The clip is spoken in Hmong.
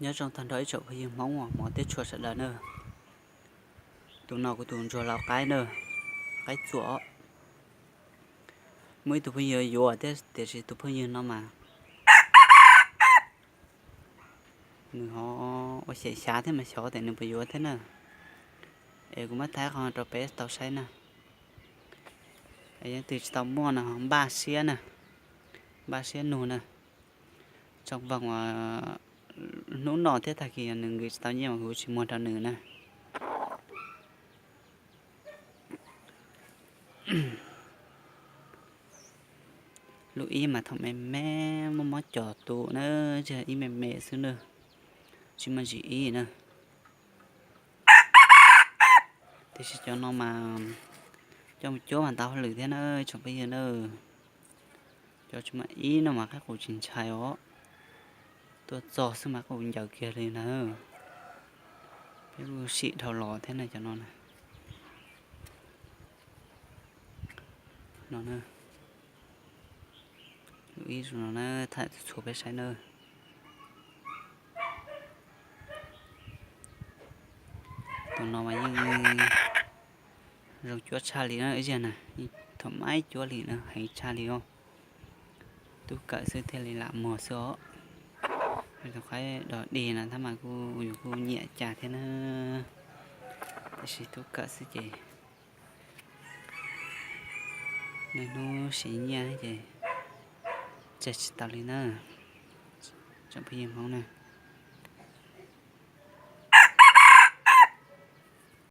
Nyob zoo tag nrho ib tsoom phooj ywg Hmoob uas hmov thiab tshua sawv daws na. Tus no kuv tus ntsuag lau qaib na, qaib txuas. Muaj ib tug phooj ywg yuav thiab tiam sis tus phooj ywg no mas nws ho ua xyem xyav thiab mas xyov tias nws puas yuav thiab na. Es kuv muab thaij qhov rau peb tau saib na. Es yeej twg tsis tau muaj no npaj siab na, npaj siab nug na. Tsoom voos uas hnub no thiab tag kis nws nqis tsis tau nyiaj mas kuv tsis muag rau nws na. Lub ib mas thaum me me muaj mob cos tu na, ib me me xwb na, tsis muaj ntsis ib na. Tiam sis cov no mas coj mus cuab mas ntau hauj lwm thiab na tsoom phooj ywg na. Cov tsis muaj ib no mas qaib qus tsis ntshai os, tuaj txog xwb mas qaib qus ncaws kiag li na. Peb kuj sim dhau los thiab na cov no na. No na, lub ib no na, thaij txhua peb saib na. Tus no mas yeej zoo cuab tshaj li na, ib zaj na, thaum maib cuab li na heev tshaj li os. Tub kawm xwb thiaj li lam muag xwb os. Tus qaib dog dig no tab mas kuj yus kuj nyiam cas thiab na, tiam sis tub kawm xwb ces niaj hnub siv nyiaj ces tseg tsis tau li na. Tsoom phooj ywg Hmoob na,